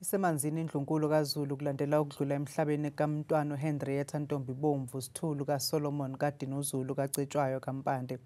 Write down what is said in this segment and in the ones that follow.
Isemanzini indlunkulu kaZulu kulandela ukudlula emhlabeni kaMntwana uHenrietta Ntombibomvu Sithulu kaSolomon kaDinuzulu kaCetshwayo kaMpande.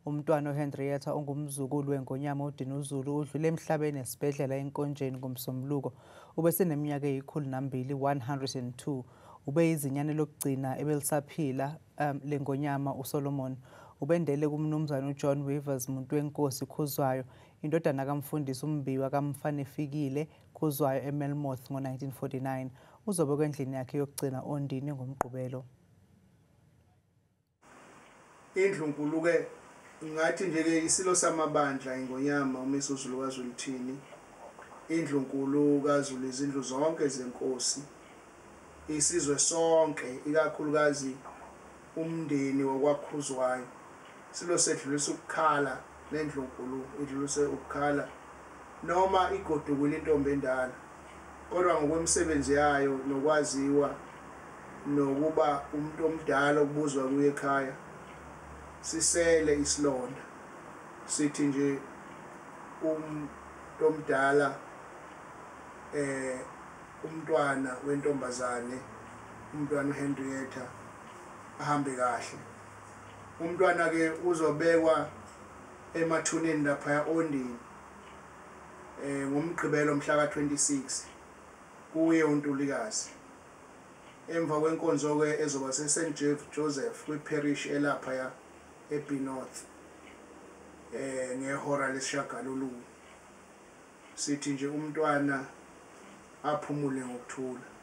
Umntwana uHenrietta ongumzukulu weNgonyama uDinuzulu udlule emhlabeni esibhedlela eNkonjeni ngoMsombuluko. Ubeseneminyaka eyi-102, 102. Ubeyizinyane lokugcina ebelisaphila leNgonyama uSolomon. Ubendele kuMnumzane uJohn Weavers Muntwenkosi Khuzwayo, indodana kaMfundisi uMbiwa kaMfanefikile Khuzwayo eMelmoth ngo-1949. Uzobekwa endlini yakhe yokugcina Ondini ngoMgqibelo. Indlunkulu ke ngathi nje ke isilo samabandla iNgonyama uMisuzulu kaZwelithini, indlunkulu kaZulu, izindlu zonke zenkosi, isizwe sonke, ikakhulukazi umndeni wakwaKhuzwayo. Isilo sedlulisa ukukhala nendlunkulu idlulise ukukhala noma igodukile intombi endala, kodwa ngokwemisebenzi yayo nokwaziwa nokuba umuntu omdala okubuzwa kuye ekhaya, sisele isilonda. Sithi nje umuntu omdala umntwana wentombazane, umntwana uHenrietta, ahambe kahle. Umntwana ke uzobekwa emathuneni lapha Ondini ngoMgqibelo mhla ka-26 kuye uNtulikazi, emva kwenkonzo ke ezoba se-St Joseph kwi-parish elapha eB North ngehora lesishiyagalolunye. Sithi nje umntwana aphumule ngokuthula.